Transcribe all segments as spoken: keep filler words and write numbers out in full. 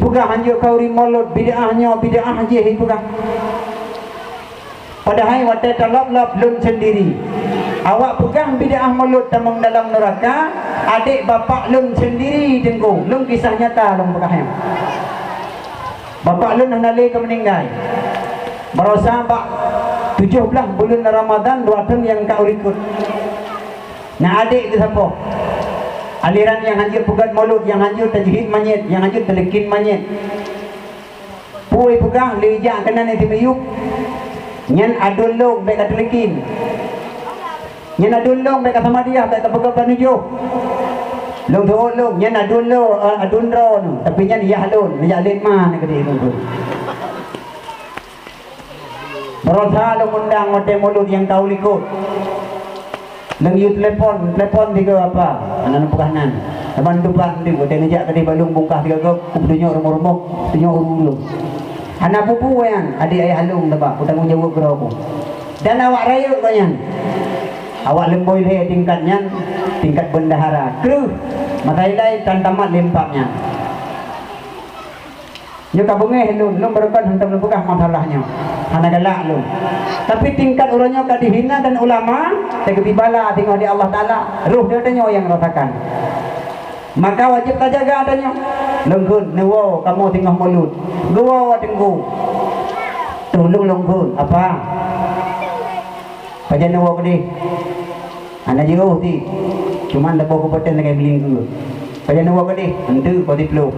Peugah hanjeuet khauri mulod, bid'ah nyoe, bid'ah jéh, ipeugah. Padahai watée talop-lop lôn sendiri. Awak peugah bid'ah mulod tamong dalam neuraka, adék bapak lôn sendiri, Teungku. Lôn kisah nyata lôn peugah nyoe. Bapak lôn hana lé ka meuninggai. Baroesa bak tujoh blaih buleuen Ramadhan dua thon nyang ka u likot. Na adék geusapoh. Aliran nyang hanjeuet peugét mulod, nyang hanjeuet tajhid manyét, nyang hanjeuet taleukin manyét. Peue peugah lé jak keunan di miyueb. Nyan aduen lôn bék ka taleukin. Nyan aduen lôn bék ka samadiah, bék ka peugét panujoh. Lôn teuôt lôn, nyan aduen lôn, eh, aduen droeneuh, tapi nyan yah lôn, neujak lét ma neuh keudéh lôn. Baroesa lôn undang watée mulod nyang ka u likot. Lôn yue telepon, telepon sigoe apa? Hana lôn peugah nan. Teuma teupat deuh watée neujak keudéh bak lôn bungkah sigoe gob, kutunyok rumoh-rumoh, kutunyok ureuëng. Hana peue-peue nyan, adék ayah lôn teuba, kutanggong jaweueb keudroe ku. Dan awak rayeuk gobnyan. Awak leumbôi lhée tingkat nyan, tingkat bendahara. Kreueh, masa ilai tan tamat lé empat nyan. Nyoe ka beungéh lôn, lôn barokon hantom lôn peugah masalah nyoe. Hana galak lôn. Tapi tingkat uroe nyoe ka dihina dan ulama, teugeubri bala singoh di Allah Taala, roh geutanyoe nyang rasakan. Maka wajéb tajaga tanyoe. Lôn kheun, neuwoe kamoe singoh mulod. Geuwoe Teungku. Tulông lôn kheun, apa? Pajan neuwoe keudéh? Hana jiôh ti. Cuman leubeh kupeutén lagée miléng keue. Pajan neuwoe keudéh? Enteuk, po siploh.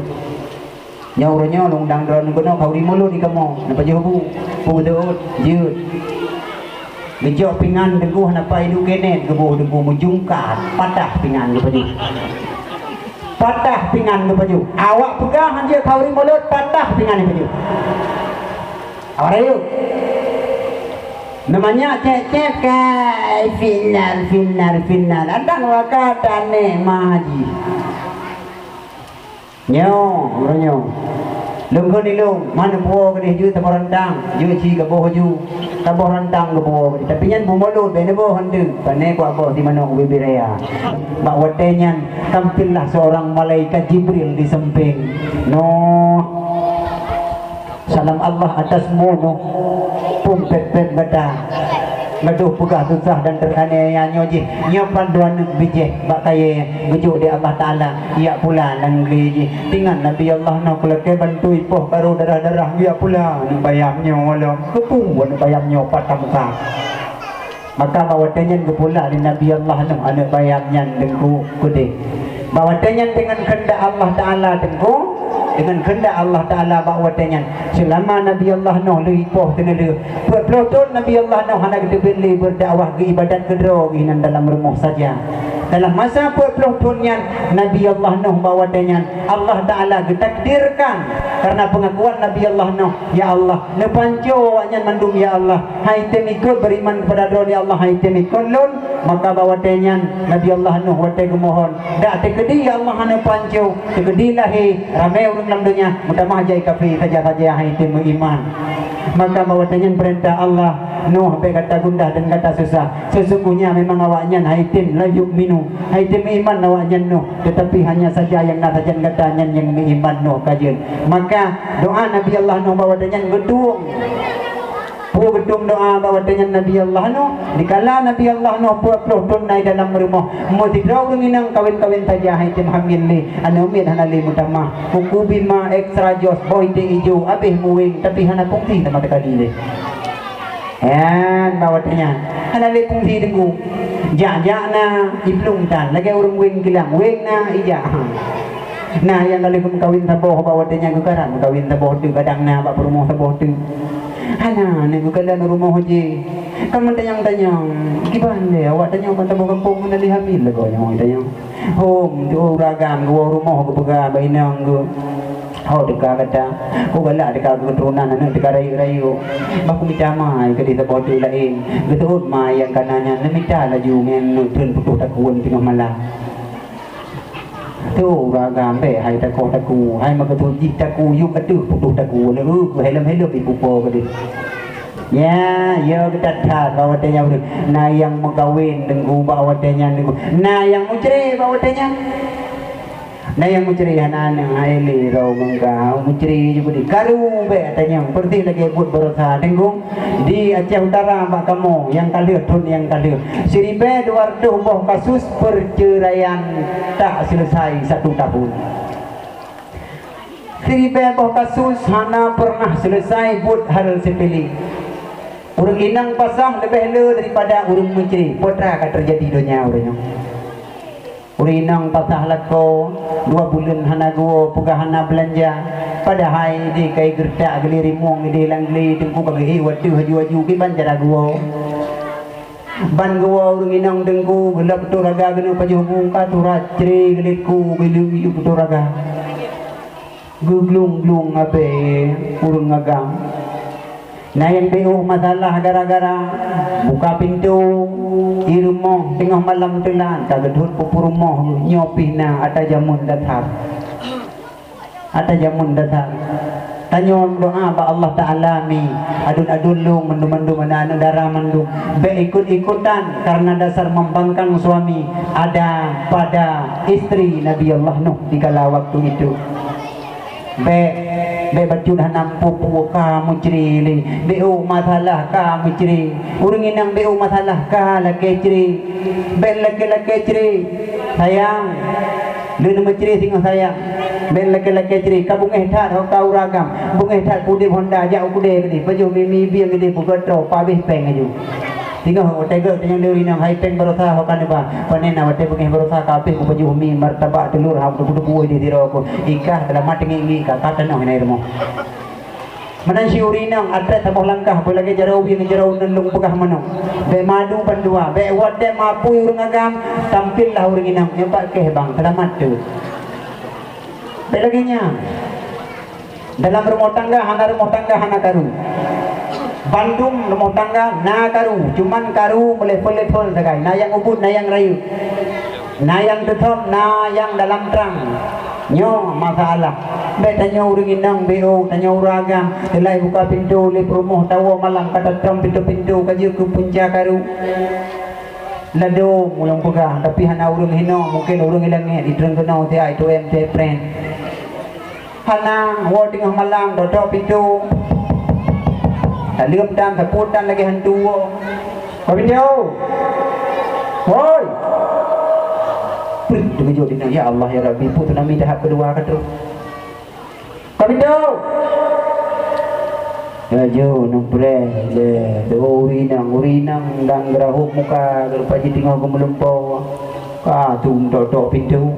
Nyoe uroe nyoe lôn dang droeneuh keunoe khauri mulod di kamoe, neupajoh bu, peue teuôt, jeuet. Geujok pingan Teungku hana pai duek keuneuk geuboh Teungku meujungkat, patah pingan geupajoh. Patah pingan geupajoh. Awak peugah hanjeuet khauri mulod, patah pingan geupajoh. Awak rayeuk. Neumanyak cék-cék kai, final, final, final. Adak waka tanék ma jih. Nyoe, uroe nyoe. Lôn kheun ilông, man puwoe keudéh jeuet saboh rantang, jeuet ci gaboh ju. Saboh rantang geupuwoe keudéh. Tapi nyan beumulod, bèk neuboh hantu. Pané kuboh di manok ubé-bé raya. Bak watèe nyan, tampillah seorang malaikat Jibril di samping. Noh. Salam Allah atasmu, noh. Peumpét-pét gata. Gadoh peugah susah dan teuaniaya nyoe jih. Nyoe pan dua aneuk bijéh bak kayèe geujok di Allah Taala. Yak pula lam glé jih. Tingat Nabi Allah Nuh kulakèe bantu ipoh barô darah-darah, yak pula aneuk bayam nyoe lom. Keupeue aneuk bayam nyoe patah muka. Maka bak watèe nyan geupula lé Nabi Allah Nuh aneuk bayam nyan Teungku keudéh. Bak watèe nyan deungon keundak Allah Taala Teungku, deungon keundak Allah Taala bak watèe nyan, seulama Nabi Allah Nuh lheueh ipoh teuneulheueh, peuet ploh thon Nabi Allah Nuh hana geuteubiet lé beudakwah geuibadat keudroe geuh nan dalam rumoh saja. Dalam masa peuet ploh thon nyan, Nabi Allah Nuh bak watèe nyan Allah Taala geutakdirkan karena peungakuan Nabi Allah Nuh, "Ya Allah, neupanco awaknyan mandum, ya Allah. Hai tem ikot beriman kepada Droe, ya Allah, hai tem ikot Lôn." Maka bak watèe nyan Nabi Allah Nuh watèe geumohon, "Dak teukeudi, ya Allah, hana panco, teukeudi lahé ramè ureueng lam donya, meutamah jai kafé saja-saja, hai tem meuiman." Maka bak watèe nyan peurintah Allah, "Nuh, bèk gata gundah dan gata susah. Sesungguhnya memang awaknyan hai tem la yu'minu, hai tem meuiman awaknyan Nuh, tetapi hanya saja nyang na sajan gata nyan nyang meuiman Nuh ka jeuet." Maka doa Nabi Allah Nuh bak watèe nyan geutueng. Peue geutueng doa bak watèe nyan Nabi Allah Nuh? Dikala Nabi Allah Nuh peuet ploh thon na i dalam rumoh, meusidroe ureueng inong kawén-kawén saja, hai tem hamil lé, aneuk miet hana lé meutamah. Hukum bima extra jos, boh iték ijo, abéh meuwéng, tapi hana fungsi sama sekali lé. Nyan bak watèe nyan. Hana lé fungsi Teungku. Jak-jak na iplueng tan, lagèe ureueng wéng kilang, wéng na ijak. Na nyang ka lheueh meukawen saboh bak watèe nyan geukarat meukawen saboh teuk, kadang na bak peurumoh saboh teuk. Hana, na geukalon rumoh jih. Ka meutanyong-tanyong, kiban lé awak tanyong ban saboh gampông hana lé hamil lagoe nyoe tanyong. Hom, tu ureueng agam geuwoe rumoh geupeugah bak inong geuh. Ho teuka gata, ho galak teuka keuturonan aneuk teuka rayeuk-rayeuk. Bah kumita ma keudéh saboh teuk laén. Geuseuôt ma nyang kana nyan, neumita laju ngon neuk theun putôh takue teungoh malam. Tu ureueng agam bèk hai takoh takue, hai meukeusut jih takue yub ateueh putôh takue, leueh keu helom-helom ipupo keudéh. Ya, ya geutat-that bak watèe nyan. Na nyang meukawen Teungku bak watèe nyan Teungku. Na nyang meucré bak watèe nyan. Na nyang meucre hana aneuk, hai lé droe meungka, meucre jih beudeh. Karu bèk tanyong, peureutih lagèe buet baroesa. Teungku, di Aceh Utara bak kamoe nyang ka lheueh, thôn nyang ka lheueh, siribèe dua reutôh boh kasus perceraian tak selesai satu tahun. Siribèe boh kasus hana pernah selesai buet hal sepele. Ureueng inong pasah leubeh le daripada ureueng meucre. Peue teuma ka teujadi donya uroe nyoe. Ureueng inong pasah lakoe, dua buleuen hana geuwoe, peugah hana beulanja. Padahai idéh ka igeureutak geulée rimueng, idéh lam glé teungku ka geuék watèe aju-aju kiban cara geuwoe. Ban geuwoe ureueng inong teungku, geulap putôh raga geuneuk pajoh bu, ka tura cre geuliku geuleuek putôh raga. Geuglung-glung abée ureueng agam. Na nyang B O masalah gara-gara buka pintoe, i rumoh teungoh malam teulat ka geuthot peue-peue rumoh nyoe pih na ata jameun dasar. Ata jameun dasar. Tanyoe meudoa bak Allah Taala mi, aduen-aduen lôn mandum-mandum aneuk-aneuk dara mandum. Bèk ikut-ikutan karena dasar membangkang suami ada pada istri Nabi Allah Nuh di kala waktu itu. Bèk, bèk bacut hana peue-peue ka meucre lé. B O masalah ka meucre. Ureueng inong B O masalah ka lakèe cre. Bèk lakèe-lakèe cre. Sayang, lheuh neumeucre singoh sayang. Bèk lakèe-lakèe cre. Ka beungèh that ho ka ureueng agam. Beungèh that udép honda jak u keudè keudéh. Pajoh mi-mi bieng keudéh peugot droe, pabéh pèng aju. Singoh watèe gèt tanyong lé ureueng inong, hai pèng baroesa ho ka neuba. Pane na watèe beungèh baroesa ka abéh kupajoh mi martabak teulor ha teupeue-teupeue di sidroe ku. Ikah teulamat teungiek-ngiek ka, ka tanoh inan rumoh. Meunan cit ureueng inong, atrét saboh langkah, peue lagèe jaroe wie ngon jaroe uneun lôn peugah meunoe. Bèk madu bandua, bèk watèe mapui ureueng agam, tampillah ureueng inong, nyoe pat kèh bang, seulamat teuk. Bèk lagèe nyan. Dalam rumoh tangga, hana rumoh tangga hana karu. Bandum rumoh tangga na karu, cuman karu meulevel-level sagai, na nyang ubit, na nyang rayeuk. Na nyang teuthom, na nyang dalam trang. Nyoe masalah. Bèk tanyoe ureueng inong B O, tanyoe ureueng agam, teulai buka pintoe lé peurumoh tawoe malam ka tatrong pintoe-pintoe ka jeuet keu punca karu. Ladôm ulôn peugah, tapi hana ureueng hinoe, mungken ureueng i langèt, i treun keunoe siat, i tuem siat pren. Hana, woe teungoh malam, dodok pintoe. Taleuem tan, sapeue tan lagèe hantu woe. Buka pintoe! Hoi! Peuet, teukeujot di nyan, "Ya Allah, ya Rabbi, peue tsunami tahap keudua ka troh?" Buka pintoe! Laju neupreh lé dua ureueng inong, ureueng inong dan geurahom muka, geurupa jih teungoh geumeulumpoe. Ka tu dodok pintoe.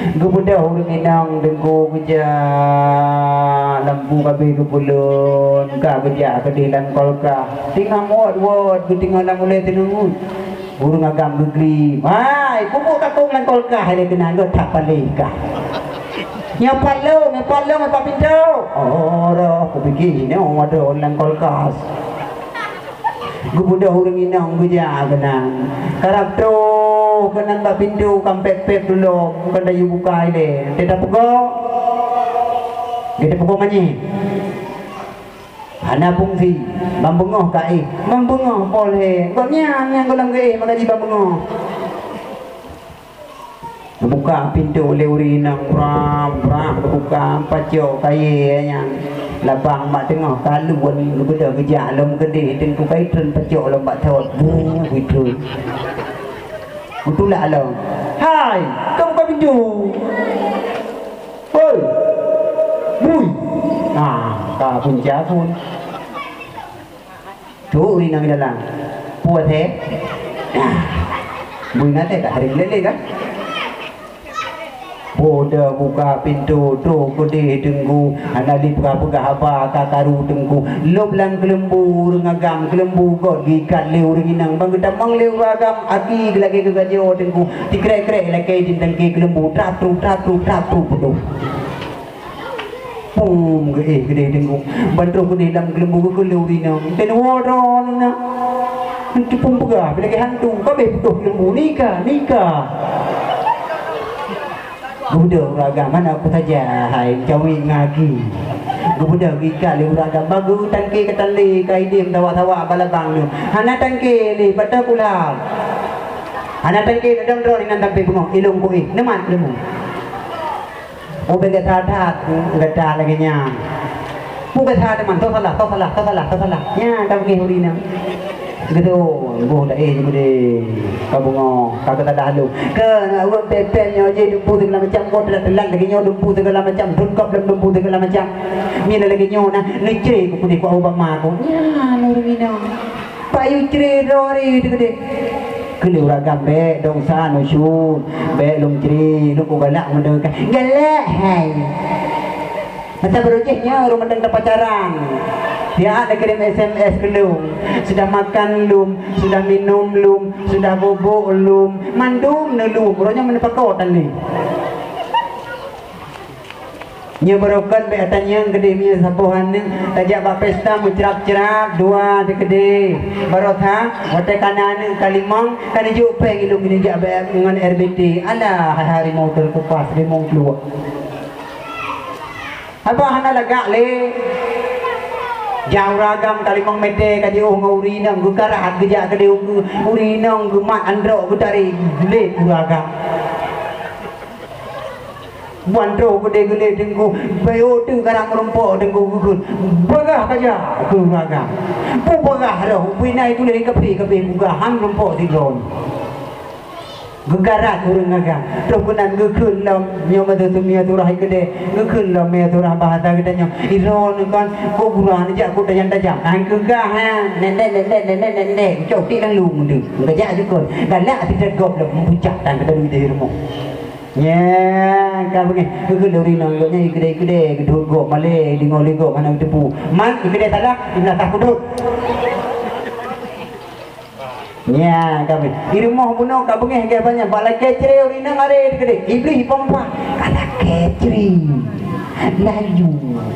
Geubeudôh ureueng inong teungku geujak lampu ka abéh geupeulon, ka geujak keudéh lam kulkas. Teungoh muet-muet geuteungoh lam ulèe teuneuk. Ureueng agam geuglip. "Hai, peubuet takong lam kulkas lé keunan geutak paléh kah." "Nyoe pat lôn, nyoe pat lôn, nyoe pat pintoe." "Oh, roh, kupike nyoe wadon lam kulkas." Geubeudôh ureueng inong geujak keunan. Karab troh keunan bak pintoe ka pép-pép tulông, bukan dayue buka ilèe. Teutab peugah. Geutab peugah manyèh. Hana fungsi. Ban beungoh ka éh. Ban beungoh po lhèe. Gobnyan nyang gohlom geuéh maka jiban beungoh. Geubuka pintoe lé ureueng inong, bram, bram, geubuka, pacok kayèe nyan. Labang mak teungoh kalon geubeudôh geujak lom keudéh, teungku ka itreun pacok lom bak thot. Buh, itreun. Geutulak lom. "Hai, kau buka pintoe!" "Hoi! Bui!" Ah, ka punca phôn. Tu ureueng inong di dalam. Puas, eh? Nah. Bui nate ka hari lele kan? Bodoh buka pintoe, troh keudéh teungku. Hana lé peugah-peugah haba ka karu teungku. Lôb lam keuleumbu ureueng agam, keuleumbu göt geuikat lé ureueng inong. Ban geutamong lé ureueng agam, aki geulagèe geugajoe teungku. Tikrek-krek lakèe di tangke keuleumbu, trap trup, trap trup, trap trup, putôh. Pum geuéh keudéh teungku. Ban troh keudéh lam keuleumbu geukeuleu ureueng inong. Teuh woe droeneuh na. Hantu pum peugah, lagèe hantu, ka abéh putôh keuleumbu. Nika, nika. Geubeudôh ureueng agam, mana aku saja, hai, cawi ngaki. Geubeudôh geuikat lé ureueng agam, bagoe tangke ka tan lé, ka idem tawak-tawak bak labang nyoe. Hana tangke lé, bata pulang. Hana tangke, neudong droe inan tampé beungoh, ilông kuéh, neumat keuleumbu. Oh, bèk that-that gata lagèe nyan. Peue gata teuma, toh salah, toh salah, toh salah, toh salah. Nyan ka beungèh ureueng inong. Geutanyoe boh laén geude ka beungoh, ka geusalah lom. Keu ureueng pèng-pèng nyoe jih dumpeue segala macam, boh teulat-teulat lagèe nyoe dumpeue segala macam, dum gob lom dumpeue segala macam. Mila lagèe nyoe na, neucre keu peudeh keu bak ma keu. Nyan ureueng inong. Payu cre droe teukeudeh. Keu lheueh ureueng agam bèk dong sa nusut, bèk lôn cre, lôn keu galak meudeh ka. Galak hai. Masa barô jih nyoe ureueng mandum tapacaran. Siat na kirim S M S keu lôn. Sudah makan lom, sudah minum lom, sudah bobok lom, mandum neulom. Uroe nyoe meuneupakoe tan lé. Nyoe barokon bèk tanyong keudeh meunyoe saboh aneuk tajak bak pesta meucrab-crab dua teukeudeh. Barô that watèe kana aneuk ka limong, ka neujok pèng ilong neujak bak ngon R B T. Alah, hai harimau teukupas limong pluek. Haba hana lagak lé. Jak ureueng agam ka limong mètè ka jiôh ngon ureueng inong geukarat geujak keudeh ukeue. Ureueng inong geumat androk geutarek lé ureueng agam. Ban troh keudeh geulé teungku, bayeue teuh karang meurumpok teungku geukheun. Bagah ka jak keu ureueng agam. Peue bagah roh, peue na tuléh kaphé-kaphé bugah han meurumpok sidroe. Geukarat ureueng agam. Troh keunan geukheun lom nyoe meuteumé meusurah keudeh. Geukheun lom meusurah bahasa geutanyoe. Droeneuh kon kok gura neujak kok tajam-tajam. An keugah ha. Nendek, nendek, nendek, nendek. Cok tik lalu meuteumé. Geujak jukon. Galak sitat gob lom meupucak tan keudeh di rumoh. Nya, ka beungèh. Keu lôn rinong gobnyan ikeudeh-ikeudeh, geudhôt gob malèe, deungoe lé gob hana geuteupeue. Man ikeudeh salah, imeunasah kudhôt. Nya, ka beungèh. Di rumoh bunoe ka beungèh gèh banyak. Bak lakèe cre ureueng inong aré teukeudeh. Iblih ipom-pah. Ka lakèe cre. Laju,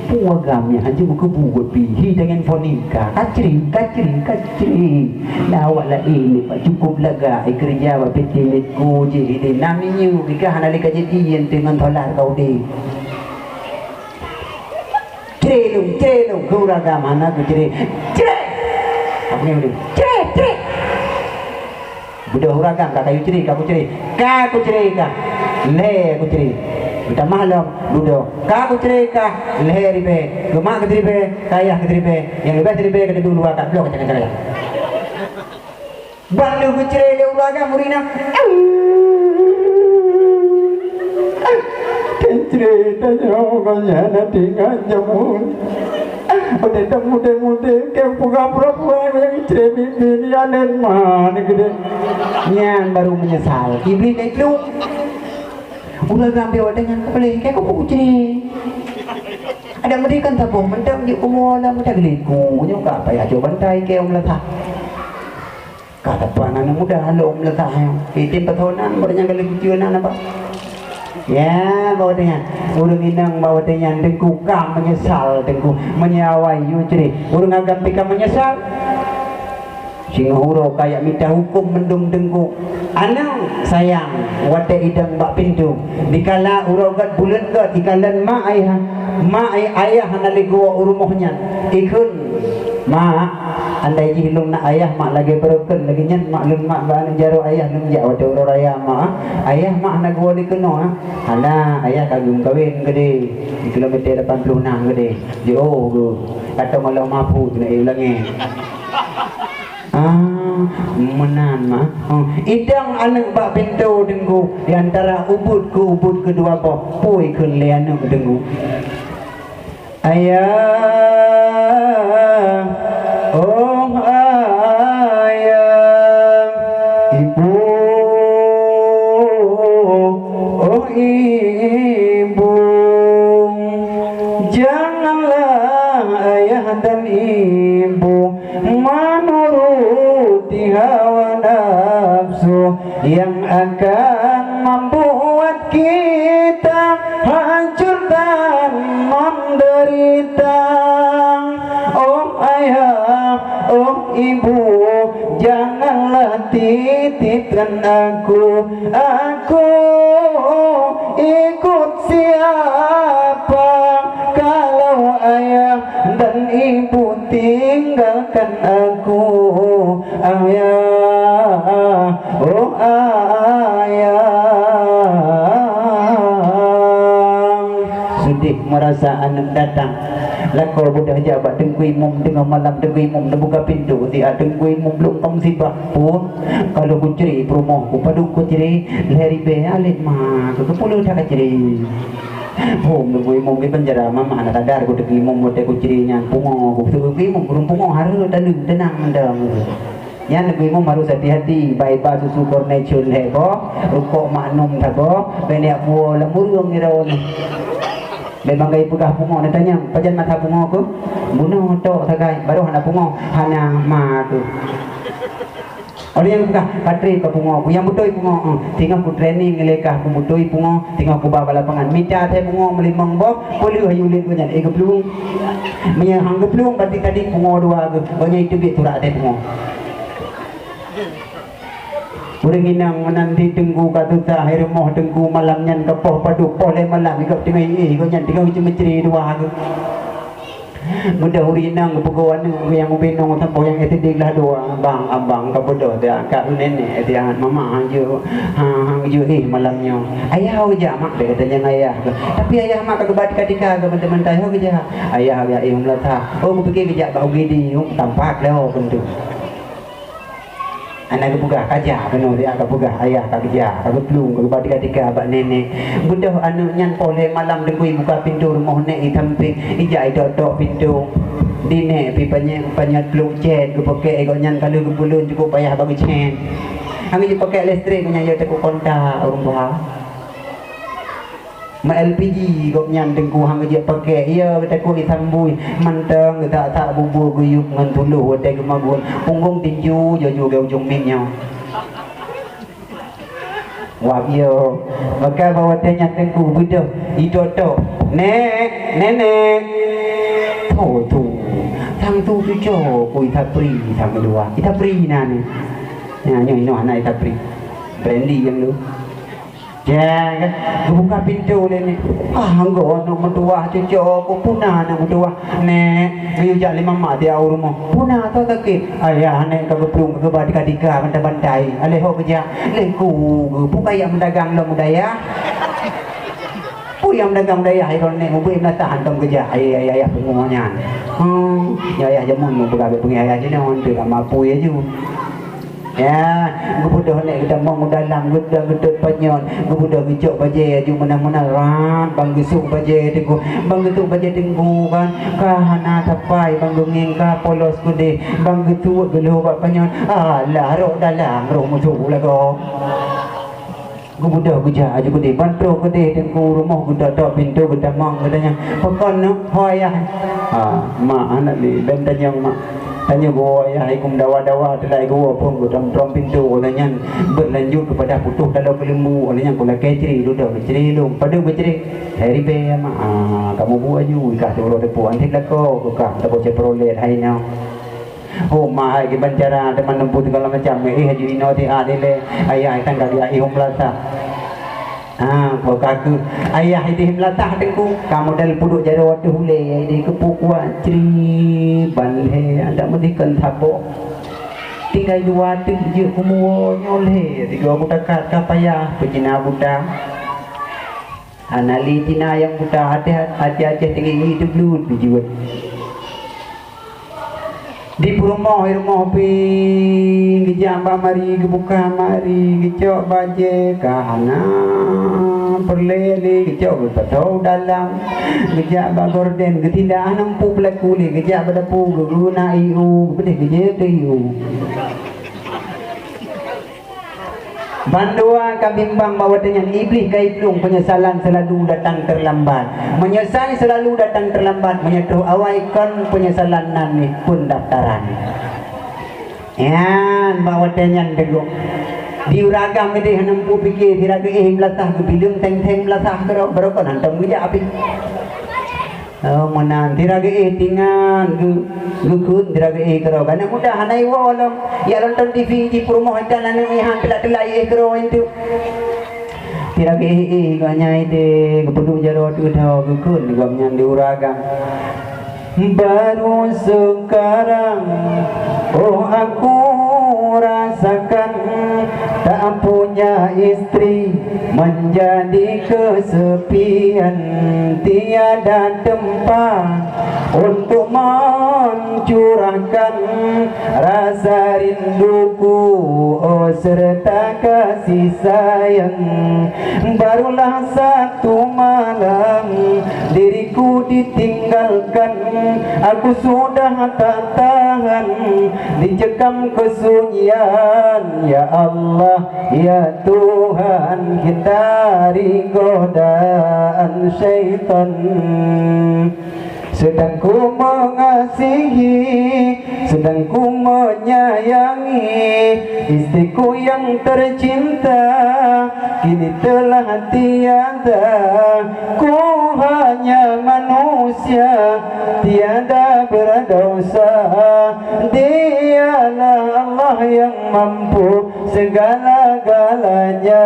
peue agam nyan hana meukeubeuet pih, hi tangan fonika, kacring, kacring, kacring. Na awak laén leubeh cukôp lagak, keureuja bak P T Medco jih, ideh na minyeuk, bika hana lé ka jeuet ié teuh ngon solar ka udeb. Cre lom, cre lom, keu ureueng agam hana keucre. Cre! Apa ni, cre, cre! Beudôh ureueng agam ka kayue cre, ka kucre. Ka kucre ka. Lhèe kucre. Meutamah lom, dudoe. Ka kucre ka. Lhèe ribèe. Keu mak keuh siribèe, keu ayah keuh siribèe. Nyang leubeh siribèe ka teuduek luwa ka bloe kacang-kacang. Ban lheueh geucre lé ureueng agam ureueng inong. Teucre tanyoe gobnyan na tinggai jameun. Udeb mudeb-mudeb, keu peugah pura-pura nyang cre bibi nyan ma keudeh. Nyan baru meunyeusal. Iblih ka iplueng. Uroe gambia watèe nyan ka paléh, keu peue kucre. Adak meudeh kan saboh mantong jeuet keumoe lam meuta geuliku. Nyoe ka payah cok bantai keu meulathah. Ka teupeu aneuk muda lom leutah nyoe. Item pasoe nan, bak nyang ka lheueh geucue nan apa? Ya, bak watèe nyan. Ureueng inong bak watèe nyan teungku ka meunyeusal teungku. Meunyoe awai yue cre. Ureueng agam pih ka meunyeusal. Singoh uroe ka jak mita huköm mandum teungku. Aneuk sayang watèe idong bak pintoe. Dikala uroe gèt buleuen gèt ikalon mak ayah, mak ayah hana lé geuwoe u rumoh nyan. Ikheun Mak, andai jih lôn na ayah mak lagèe barokon lagèe nyan, mak lôn mak bak aneuk jaroe ayah lôn jak watèe uroe raya mak. Ayah mak hana geuwoe lé keunoe, ah. Hana, ayah ka geumeukawen keudeh di kilometer lapan puluh enam keudeh. Jiôh geuh. Ka tom Allah Mahfuz keuneuk ék u langèt. Ah, meunan mak. Oh, idong aneuk bak pintoe teungku di antara ubit keu ubit keudua boh. Peue ikheun lé aneuk teungku? Ayah, oh ayah, ibu, oh ibu, janganlah ayah dan ibu menuruti hawa nafsu yang akan membuat kita hancur dan menderita. Oh ayah, oh ibu, janganlah titipkan aku. Aku ikut siapa kalau ayah dan ibu tinggalkan aku? Ayah, oh ayah. Meurasa aneuk datang. Lakoe beudôh jak bak Teungku Imum teungoh malam, Teungku Imum neubuka pintoe, siat Teungku Imum lôn ka musibah. Phôn, ka lheueh kucre peurumoh ku, padub kucre, lhèe ribèe alèh ma, keu keupeue that kacre. Phôn, Teungku Imum di penjara, mama hana sadar ku Teungku Imum watèe kucre nyan pungo, ku Teungku Imum ureueng pungo, hareuta teunang mantong. Nyan Teungku Imum harôh hati-hati, bak iba susu Cornetto lhèe boh, rukok Magnum saboh, bèk neujak puwoe lam ureueng sidroe nyoe. Bèk banggai peugah pungo, neutanyong, "Pajan masa pungo keuh?" "Bunoe tok sagai, barô hana pungo." "Hana ma keuh." Óh lheueh nyan peugah, "Ka trép ka pungo keuh, nyang beutôi pungo." "Éh, singoh ku training lé kah, ku beutôi pungo, singoh ku ba bak lapangan." Mita asai pungo meulimong boh, peuleueh aju ulèe gobnyan, éh, geuplueng. Meunyoe han geuplueng, berarti tadi pungo dua geuh, gobnyan iteubiet surat asai pungo. Ureueng inong meunan di Teungku ka susah, hai rumoh Teungku malam nyan ka poh padub, poh lhèe malam, gob teungoh iéh, gobnyan teungoh geuceumeue-cre dua geuh. Beudôh ureueng inong geupeugoe aneuk nyang ubé nyoe sampoe nyang S D kelas dua, "Abang, abang, ka beudôh dak, ka nenek dak, mama hanjeuet, ha, hanjeuet éh malam nyoe." "Ayah ho geujak, Mak?" Bèk geutanyong ayah. "Tapi ayah, Mak, ka geuba tika-tika keu bantai-bantai, ho geujak?" "Ayah geujak éh u meulasah." "Oh, kupike geujak bak U G D, oh, tampak lé ho keuntui." Hana geupeugah, "Ka jak keunoe," dak, ka peugah, "Ayah ka geujak, ka geuplueng, ka geuba tika-tika bak nenek." Beudôh aneuk nyan poh lhèe malam Teungku ibuka pintoe rumoh nèk, isampéng, ijak itok-tok pintoe. Di nèk pih panyöt, panyöt plueng cét geupakèk, gobnyan ka lheueh geupeulon cukôp payah bak geucén. Hana jipakai listrik, gobnyan jeuet takot kontak ureueng tuha. Meu L P G gobnyan Teungku han geujeuet pakèk, iya geutakot isambui, mantong geutak-tak bubur geuyueb ngon tuloh watèe geumagun, punggong tinju jaju lagèe ujong miet nyoe. Wah, iya. Maka bak watèe nyan Teungku beudôh, itok-tok, "Nèk, nenek." Tho tu. Sang tu cuco ku Itapri, sang keudua. Itapri na ni. Nyan, nyoe inoe hana Itapri. Brandy nyang tu. Jang, geubuka pintoe lé nèk. Ah, anggô aneuk meutuwah cuco ku, puna aneuk meutuwah. "Nèk, geuyue jak lé mama di u rumoh." "Puna, soe sakét?" "Ayah nèk ka geuplueng, geuba tika-tika, bantai-bantai. Alèh ho geujak." "Lé ku geuh, peue kajak meudagang lom u dayah?" "Peue nyang meudagang u dayah, hai droeneuh nèk, ubé meulasah hantom geujak, ayah, ayah, ayah pungo nyan." Hmm, nyoe ayah jameun nyoe peugah bèk peungéh ayah jinoe, hantom lama apui aju. Ya, geubeudôh nèk geutamong u dalam, geuda geutot panyöt, geubeudôh geucok bajèe aju meunan-meunan, ram, ban geusôk bajèe Teungku, ban geusôk bajèe Teungku kan, ka hana sapai ban geungieng, ka polos keudeh, ban geusuet geulhô bak panyöt, alah, rhot dalam, rhot meusu lagoe. Geubeudôh geujak aju keudeh, ban trôh keudeh Teungku rumoh, geutok-tok pintoe, geutamong, geutanyong, "Pakon nyoe, ho ayah?" "Ha, mak, hana lé, bèk tanyong, mak." Tanyoe geuwoe ayah, hai geudawa-dawa, teulai geuwoe phôn, geutrông-trông pintoe, óh lheueh nyan beulanjut keupada putôh taloe keuleumbu, óh lheueh nyan kulakèe cre, dudoe meucre lôn. Padub meucre? Hai ribèe, mak. Ah, kamoe buet aju, ikah siuroe teupeu, antet lakoe, keu kah, saboh Chevrolet, hai nyoe. Oh, ma hai kiban cara teuma neupeu segala macam. Eh, aju inoe siat ilèe. Ayah, hai tan ka geujak i hom lasah. Ha, boh ka keuh. Ayah ideh meulasah Teungku. Ka model pudok jaroe ateueh ulèe, ideh keupeue kuat, cri, ban lhèe, adak meudeh kon saboh. Tinggai dua teuk jeuet kumuwoe nyoe lhèe, tiga mutakat ka payah, peucina buta. Hana lé Cina nyang buta, até, até Aceh teungieng-ngieng teublut beujeuet. Di peurumoh-rumoh pih, geujak bak mari, geubuka mari, geucok bajèe ka hana peureulèe lé, geucok geupasoe u dalam, geujak bak gorden, geutindak hana muphom peulaku lé, geujak bak dapu, geuguna ié u, geupeudeh geujép teuh ié u. Bandua ka bimbang bak watèe nyan, Iblih ka iplueng, penyesalan selalu datang terlambat. Meunyoe sai selalu datang terlambat, meunyoe troh awai kon penyesalan nan nih pendaftaran. Nyan bak watèe nyan teungku. Di ureueng agam ideh hana muphom pike, sira geuéh meulasah, geubileueng theng-theng meulasah keudroe, barô kon hantom geujak pih. Oh, meunan. Sira geuéh tingan, geu-, geukheun sira geuéh keudroe. Aneuk muda hana iwoe lom. Ya nonton T V di peurumoh itan aneuk nyan han teulak-teulak iéh keudroe entu. Sira geuéh-éh gobnyan ideh, geupeuduek jaroe teuh dhoe, geukheun gobnyan di ureueng agam. Baru sekarang, oh, aku Rasakan tak punya istri menjadi kesepian, tiada tempat untuk mencurahkan rasa rinduku, oh, serta kasih sayang. Barulah satu malam diriku ditinggalkan, aku sudah tak tahan dicekam kesunyian. Ya Allah, ya Tuhan, hindari godaan syaitan. Sedang ku mengasihi, sedang ku menyayangi istriku yang tercinta, kini telah tiada. Ku hanya manusia, tiada berdosa. Dialah Allah yang mampu segala-galanya.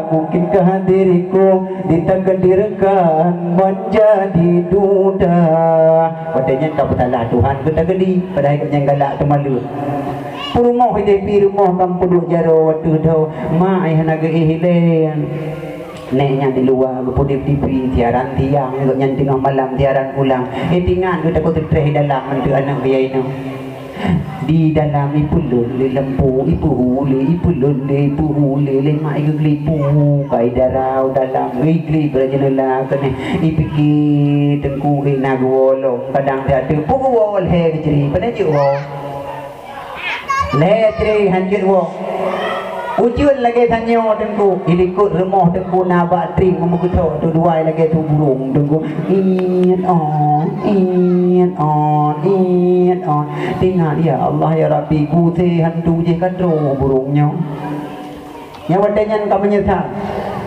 Mungkinkah diriku ditakdirkan menjadi duda? Watèe nyan ka peusalah Tuhan geutakdi, padahai gobnyan galak teumaleuek. Peurumoh ideh pi rumoh ka peuduek jaroe watèe tho, mak ai hana geuéh ilèe. Nèk nyan di luwa geupeudeuh T V, siaran siang, gobnyan teungoh malam siaran ulang. Eh, tingat geuh takot teutreh di dalam, mantong aneuk biaya inong. Di dalam ipeulon lé lampu, ipeuhu lé, ipeuhu lé, ipeuhu lé, lé mak igeugelipu, kai dara u dalam, iglip bak jeunela keunoe, ipike teungku hina geuwoe lom, kadang siat teupeu geuwoe lhèe geucre, pane jeuet woe. Lhèe cre hanjeuet woe. Ujeuen lagèe tanyoe teungku, ilikot rumoh teungku na bak tring meumeugeutho tu duai lagèe tu burông teungku. Iet on, iet on, iet on. Tingat, ya Allah, ya Rabbi, kuse hantu jih ka troh burông nyoe. Nyang watèe nyan ka meunyeusal.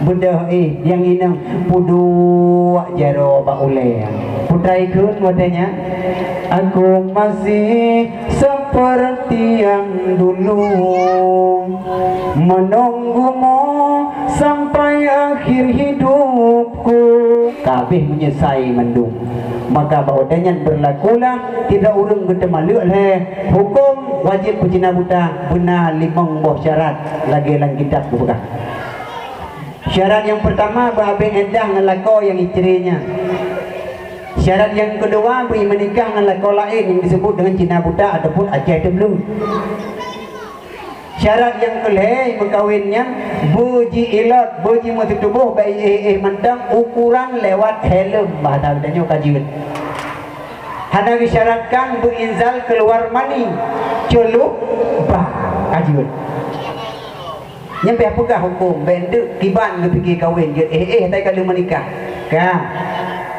Beudôh éh, nyang inong peuduek jaroe bak ulèe. Peutrai kheun watèe nyan, aku masih seperti yang dulu, menunggumu sampai akhir hidupku. Ka habéh meunyeusai mandum. Maka bak watèe nyan beurlakulah, sidroe ureueng geuteumaleuek lhèe, hukôm wajéb peucina buta, beuna limong boh syarat lagèe lam kitab geupeugah. Syarat nyang peurtama, beuhabéh iddah ngon lakoe nyang icre nyan. Syarat nyang keudua, beuimeunikah ngon lakoe laén nyang diseubut deungon cina buta ataupun Aceh Teubleue. Syarat nyang keulhèe meukawen nyan, beujiilot, beujimeuseutuboh bak iéh-iéh mantong, ukuran lewat helm, bahasa geutanyoe ka jeuet. Hana geusyaratkan beuinzal keuluar mani, ceulup bah, ka jeuet. Nyan payah peugah hukôm, bèk enteuk kiban geupike kawen jeuet éh-éh tai ka lheueh meunikah. Ka.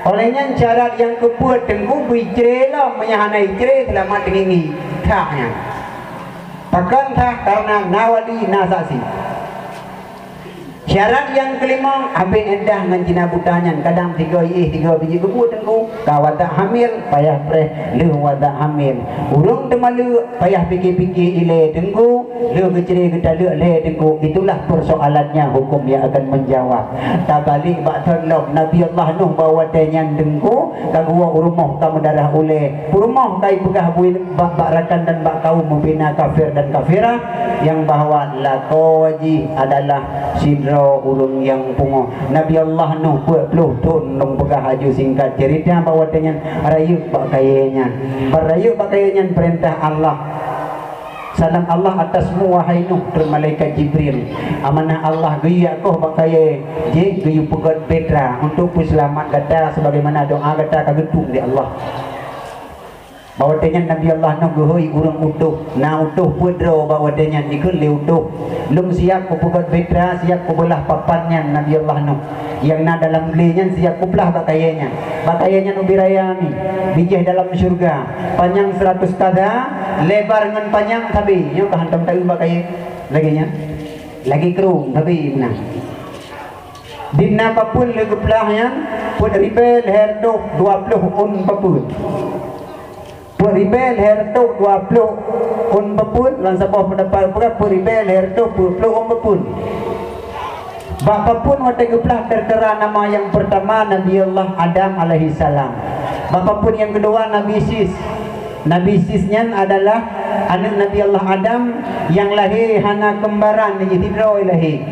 Óh lheueh nyan syarat nyang keupeuet teungku beuicre lom, meunyo hana icre seulamat teungieng-ngieng. Sah nyan. Pakon sah? Kareuna na wali, na saksi. Syarat nyang keulimong, habéh iddah ngon cina buta nyan, kadang tiga iéh tiga biji geubuet teungku, ka watak hamil, payah preh lheueh watak hamil. Ureueng teumaleuek payah pike-pike ilèe teungku, lheueh geucre geutaleuek lhèe teungku, itulah persoalannya hukum yang akan menjawab. Tabalek bak thon lom, Nabi Allah Nuh bak watèe nyan teungku, ka geuwoe u rumoh ka meudarah ulèe, peurumoh ka ipeugah bui bak, bak rakan dan bak kaum mubina kafir dan kafirah, nyang bahwa lakoe jih adalah sidroe ureueng nyang pungoh. Nabi Allah Nuh peuet ploh thon lôn peugah laju singkat cerita bak watèe nyan rayeuk bak kayèe nyan. Ban rayeuk bak kayèe nyan peurintah Allah. Salam Allah atasmu, wahai Nuh, kheun malaikat Jibril. Amanah Allah geuyue koh bak kayèe jih, geuyue peugöt bahtera untuk peuseulamat gata, sebagaimana doa gata ka geutueng lé Allah. Bak watèe nyan Nabi Allah Nuh geuhôi ureueng utôh. Na utôh peuet droe bak watèe nyan, jikheun lé utôh, "Lôn siap kupeugöt bahtera, siap kubeulah papan nyan, Nabi Allah Nuh. Nyang na dalam glé nyan siap kublah bak kayèe nyan. Bak kayèe nyan ubé raya mi, bijéh dalam syeuruga, panyang seuratus kaza, lebar ngon panyang sabé." Nyoe ka hantom taeu bak kayèe lagèe nyan. Lagèe krueng sabé meunan. Di na papeuen lé geuplah nyan, peuet ribèe lhèe reutôh dua ploh ôn papeuen. Peuet ribèe lhèe reutôh dua ploh ôn papeuen, lam saboh peundapat peugah peuet ribèe lhèe reutôh peuet ploh ôn papeuen. Bak papeuen watèe geuplah teuteura nama nyang peurtama Nabi Allah Adam alaihissalam. Bak papeuen nyang keudua Nabi Sis. Nabi Sis nyan adalah Aneuk Nabi Allah Adam nyang lahé hana keumbaran, jih sidroe lahé.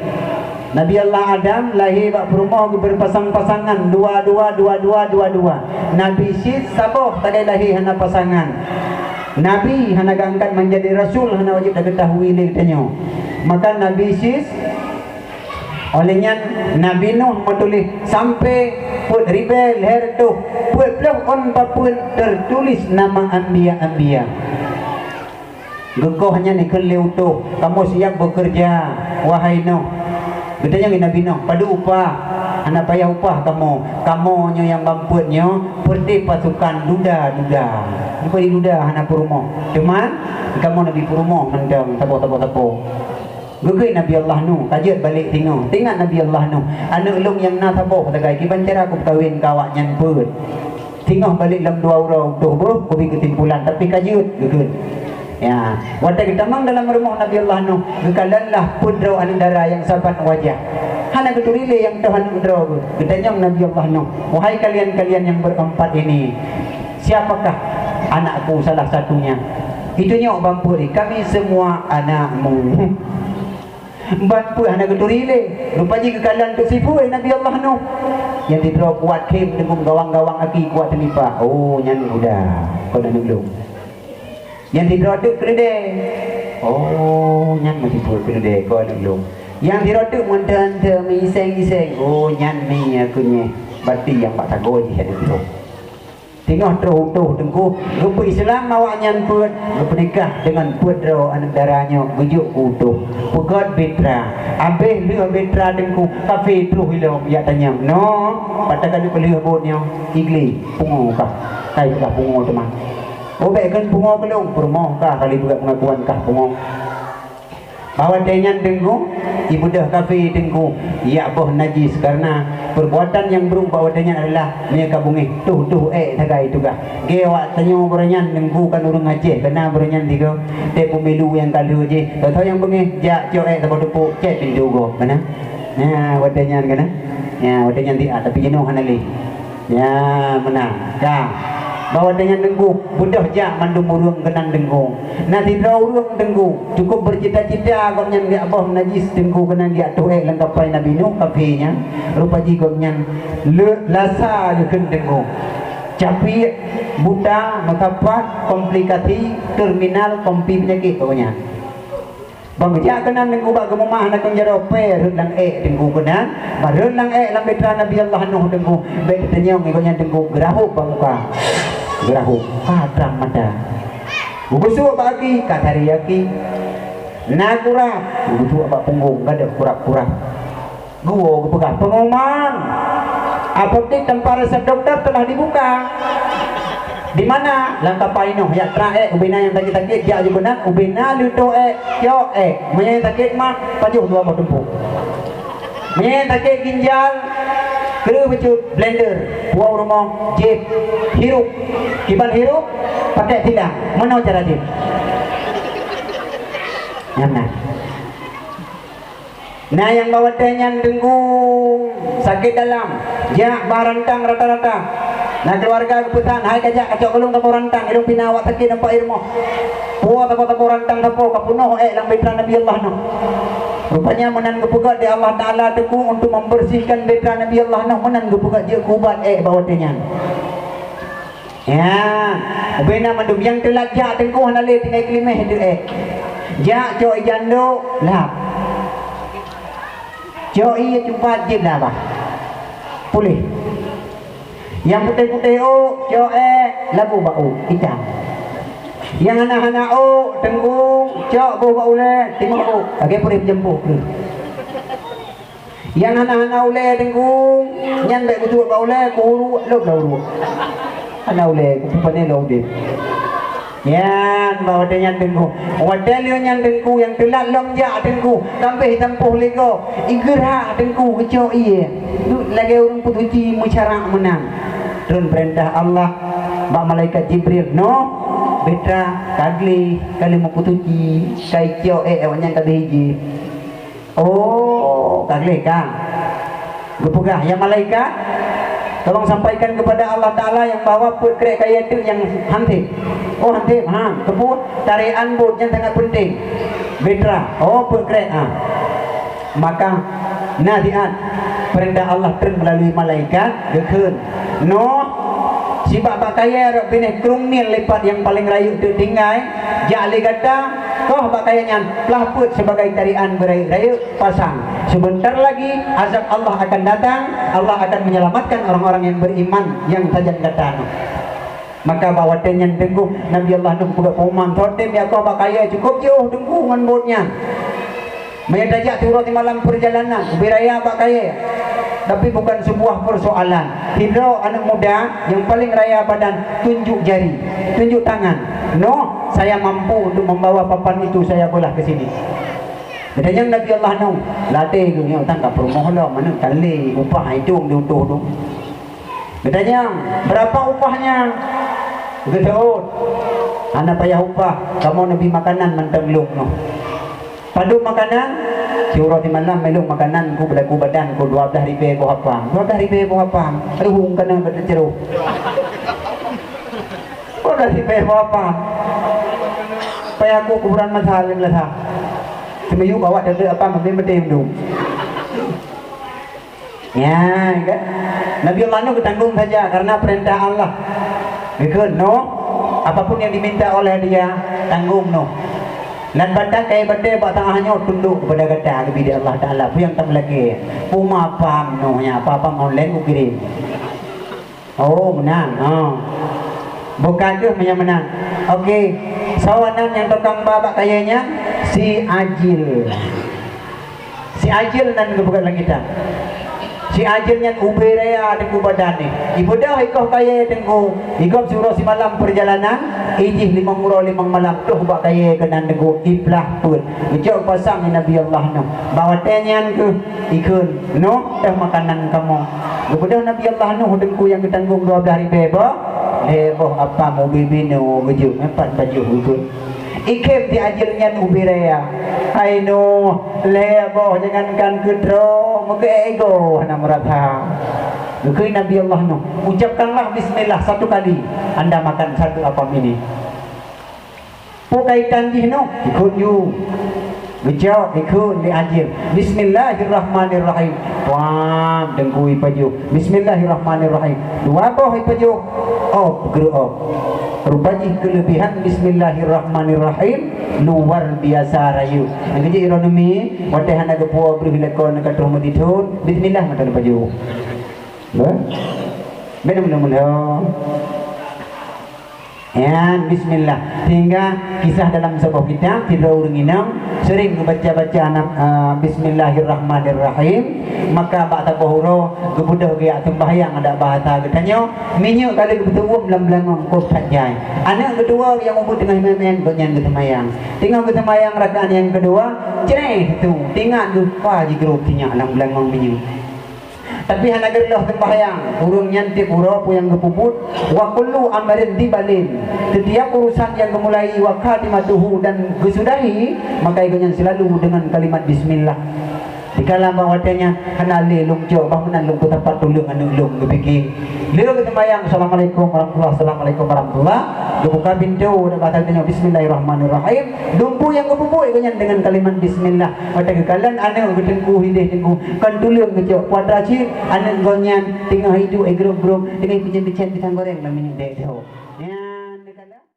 Nabi Allah Adam lahé bak peurumoh geubeurpasang-pasangan, dua, dua, dua, dua, dua, dua. Nabi Syis saboh sagai lahé hana pasangan. Nabi hana geuangkat manjadi rasul, hana wajéb tageutahui lé geutanyoe. Maka Nabi Syis, óh lheueh nyan Nabi Nuh meutuléh sampoe peuet ribée lhée reutôh peuet ploh ôn papeuen teutuléh nama anbiya-anbiya. Geukoh nyan ikheun lé utôh, "Kamoe siab beukeureuja, wahai Nuh." Geutanyong lé Nabi Nuh, "Padub upah?" "Hana payah upah kamoe. Kamoe nyoe nyang ban peuet nyoe peureudeh pasukan duda-duda." Nyoe di duda hana peurumoh. Teuma kamoe neubi peurumoh mantong saboh-saboh-saboh. Geukheun Nabi Allah Nuh, "Ka jeuet balek singoh." Teuingat Nabi Allah Nuh, "Aneuk lôn nyang na saboh sagai, kiban cara kupeukawen keu awaknyan peuet. Singoh balek lom dua uroe, dua boh, kubi keusimpulan, tapi ka jeuet," geukheun. Ya, watée geutamong dalam rumoh Nabi Allah Nuh, geukalon lah peuet droe aneuk dara nyang saban wajah. Hana geuturi lé nyang toh aneuk droe geuh. Geutanyong Nabi Allah Nuh, "Wahai kalian-kalian yang berempat ini, siapakah anakku salah satunya?" "Itu nyok ban peuet, kami semua anakmu." Ban peuet hana geuturi lé. Rupa jih geukalon teuk sifeuet Nabi Allah Nuh. Nyang sidroe kuat khém deungon gawang-gawang aki kuat teumipah. Oh, nyan muda. Kon aneuk lôn. Nyang sidroe teuk keuleudée. Oh, nyan meusifeuet keuleudée kon aneuk lôn. Nyang sidroe teuk meunteu-nteu meuiseng-iseng. Oh, nyan mi aku nyoe. Berarti nyang bak sagoe jih aneuk lôn. Singoh troh utôh teungku, geupeu Islam awaknyan peuet, geupeunikah deungon peuet droe aneuk dara nyoe geujok keu utôh. Peugöt bitra, abéh lheueh bitra teungku, kafé troh ilom jak tanyong. Noh, pat ka lheueh buet nyoe, Iblih, pungo kah? Kai kah pungo teuma. Oh, bék kheun pungo keu lôn, peurumoh kah kali peugah pengakuan kah pungo. Bak watée nyan teungku, ibeudôh kafé teungku, jak boh najis, kareuna peubuatan nyang brôk bak watée nyan adalah meunyoe ka beungéh, tuh-tuh ék sagai tugaih. Gé awak tanyoe beureuh nyan teungku kan ureuëng Aceh, kana beureuh nyan tiga. Tée peumilu nyang ka lheueh jih, tho-tho nyang beungéh, jak cok ék saboh teupok, cét pintoe gob, kana? Nah, watée nyan kana? Nah, watée nyan tiat, tapi jinoe hana lé. Ya, meunan. Ka. Bak watée nyan teungku, beudôh jak mandum ureuëng keunan teungku. Na sidroe ureuëng teungku, cukup bercita-cita gobnyan jak boh najis teungku keunan jak tuh ék lam kapai Nabi Nuh, kafé nyan. Rupa jih gobnyan le-, lasa geukheun teungku. Capiek, buta, meusapat, komplikasi, terminal, kompi peunyakét gobnyan. Ban geujak keunan teungku bak geumeumah nakeueng jaroe pée rhot lam ék teungku keunan, ban rhot lam ék lam bitra Nabi Allah Nuh teungku, bék teutanyong ngon gobnyan teungku geurahôb bak muka. Geurahôb, ka tram mata. Geugusok bak aki, ka tari aki. Na kurab, geugusok bak punggong, gadôh kurab-kurab. Geuwoe geupeugah, "Pengumuman! Apotek tanpa resep dokter telah dibuka." "Di mana?" "Lam kapai noh, jak tra ék, ubena nyang sakét-sakét, jak ju keunan, ubena leutoh ék, cok ék. Meunyoe nyang sakét mah, pajoh dua boh tumpuk. Meunyoe nyang sakét ginjal, kreueh bacut, blender, puwoe u rumoh, jieb, hirup. Kiban hirup, pakai tilang. Meunoe cara jieb." Nyan na. Na nyang bak watée nyan teungku sakét dalam, jak bak rantang rata-rata. Na keuluwarga geupeusan, "Hai kajak kacok keu lôn saboh rantang, ilôn pih na awak sakét nampak i rumoh." Puwoe saboh-saboh rantang sapo ka peunoh ék lam bitra Nabi Allah Nuh. Rupanya meunan geupeugah di Allah Taala teungku untuk membersihkan bitra Nabi Allah Nuh, meunan geupeugah jeuet keu ubat ék bak watée nyan. Ya, ubena mandum nyang teulat jak teungku hana lé tinggai keulimeh teuh ék. Jak cok ié jandok, lap. Cok ié cupat jieb lam babah. Puléh. Nyang putéh-putéh ôk, cok ék, labu bak ôk, itam. Nyang hana-hana ôk, teungku, cok boh bak ulée, timoh ôk, lagée puréh beujeumpôh kreueh. Nyang hana-hana ulée teungku, nyan bék geuduek bak ulée, keuhuru lom lam uruek. Hana ulée, kupeue pane lom udeb. Nyan bak watée nyan teungku. Watée lheueh nyan teungku, nyang teulat lom jak teungku, ka abéh tampôh lé gob. Igeurhah teungku geucok ié. Duek lagée ureuëng peusuci meucarak meunan. Treun peurintah Allah bak malaikat Jibril, "Noh, bitra ka gleh, ka lheueh meupeusuci, ka icok ék awaknyan ka abéh jieb." Oh, ka gleh ka. Geupeugah, "Ya malaikat, tolong sampaikan kepada Allah Taala nyang bahwa peuet krek kayée teuk nyang hanté." Oh, han tem, ha, keupeue? Tarikan buet nyan sangat peunteng. Bahtera, oh, peuet krek, ha. Maka na siat peurintah Allah treun meulalu malaikat geukheun, "Noh, sibak bak kayée rot binéh krong mil lipat nyang paleng rayeuk teuk tinggai, jak lé gata, koh bak kayée nyan plah peuet sibagai tarikan beurayeuk-rayeuk, pasang. Sebentar lagi azab Allah akan datang, Allah akan menyelamatkan orang-orang yang beriman nyang sajan gata nyoe." Maka bak watée nyan Teungku, Nabi Allah Nuh peugah pengumuman, "Soe tem jak koh bak kayée, cukôp jiôh Teungku ngon buet nyan. Meunyoe tajak siuroe simalam peurjalanan, ubé raya bak kayée." Tapi bukan sebuah persoalan. Sidroe aneuëk muda nyang paleng raya badan tunjuk jari, tunjuk tangan. "Noh, saya mampu untuk membawa papan itu, saya belah ke sini." Geutanyong Nabi Allah Nuh, "Ladée geuh nyoe tang ka peurumoh lom, manök ka lé upah itong di utoh tu." Geutanyong, "Berapa upahnya?" Geuseuôt, "Hana payah upah, kamoe neubi makanan mantong lôn nyoe." "Padub makanan?" "Siuroe simalam ilôn makanan ku beulaku badan ku dua blaih ribée boh apam." "Dua blaih ribée boh apam?" "Aduh, kana beuteuceuroh." "Dua blaih ribée boh apam? Payah ku kuburan masa lé meulasa. Seumiyueb awak teuteuek apam, tapi meutem dum." Nyan kan? Nabi Allah Nuh geutanggong saja karena perintah Allah. Geukheun, "Noh, apapun yang diminta oleh dia, tanggong Noh. Lam batang kayée batée bak tangah nyoe tundok kepada gata," geubri lé Allah Taala. Peue nyang tameulakée? Peue apam Noh nyan, apam online kukirim. Oh, meunan. Ha. Buka kheueh meunyo meunan. Oke. Soe nan nyang tukang ba bak kayée nyan? Si Ajil. Si Ajil nan geupeugah lagée nyan. Si Ajil nyan ubé raya Teungku badan nyoe. Ibeudôh ikoh kayée Teungku, igob siuroe simalam peurjalanan, ijih limong uroe limong malam, troh bak kayée keunan Teungku, iplah peuet. Geucok pasang lé Nabi Allah Nuh. Bak watée nyan kheueh ikheun, "Noh, teuh makanan kamoe." Geubeudôh Nabi Allah Nuh Teungku nyang geutanggong dua blaih ribée boh, lhée boh apam ubé binoe geujok, empat bajeuh geukheun. Ikhém si Ajil nyan ubé raya. "Hai Nuh, lhée boh jangankan keu droe, meukeu égo hana meurasa." Geukheun Nabi Allah Nuh, "Ucapkanlah bismillah satu kali, anda makan satu apam ini." Peue kaitan jih nyoe? Ikheun ju. Geucok, ikheun lé Ajil. Bismillahirrahmanirrahim. Wah, Teungku ipajoh. Bismillahirrahmanirrahim. Dua boh ipajoh. Op, geuruop. Rupa jih keulebihan Bismillahirrahmanirrahim luar biasa rayeuk. Nyang keujeuet ironomi, watée hana geupuwoe breuh lakoe neuka troh meudithon, bismillah mantong neupajoh. Bah? Beda mula-mula. Nyan, bismillah. Sehingga kisah dalam saboh kitab, sidroe ureuëng inong sering membaca-baca nam-, ah, bismillahirrahmanirrahim. Maka bak saboh uroe geubeudôh geujak seumbahyang, adak bahasa geutanyoe, minyeuk ka lheueh geupeutuwom lam beulangong, kôb that jai. Aneuëk keudua nyang ubit teungoh meu'én, gobnyan geuseumayang. Teungoh geuseumayang rakaat nyang keudua, creh tu, teuingat geuh, pa jigrob sinyak lam beulangong minyeuk. Tapi hana geureuloh seumbahyang, ureuëng nyan tieb uroe peue nyang geupeubuet, "Wa kullu amrin dzi balin." Setiap urusan yang geumulai, "Wa khatimatuhu," dan geusudahi, maka gobnyan selalu dengan kalimat bismillah. Dikala bak watée nyan hana lé lôn cok, bah meunan lôn peusapat tuleueng aneuëk lôn, geupike. Lheueh geuseumayang, "Assalamualaikum warahmatullah, assalamualaikum warahmatullah." Geubuka pintoe, dan bahasa geutanyoe, "Bismillahirrahmanirrahim." Dumpeue nyang geupeubuet gobnyan dengan kalimat bismillah. Watée geukalon aneuëk geuteungku hideh teungku, kon tuleueng geucok, putra cit, aneuëk gobnyan teungoh iduek, eh, grong-grong, teungoh ipeucen-peucen pisang goreng lam minyeuk dek tho.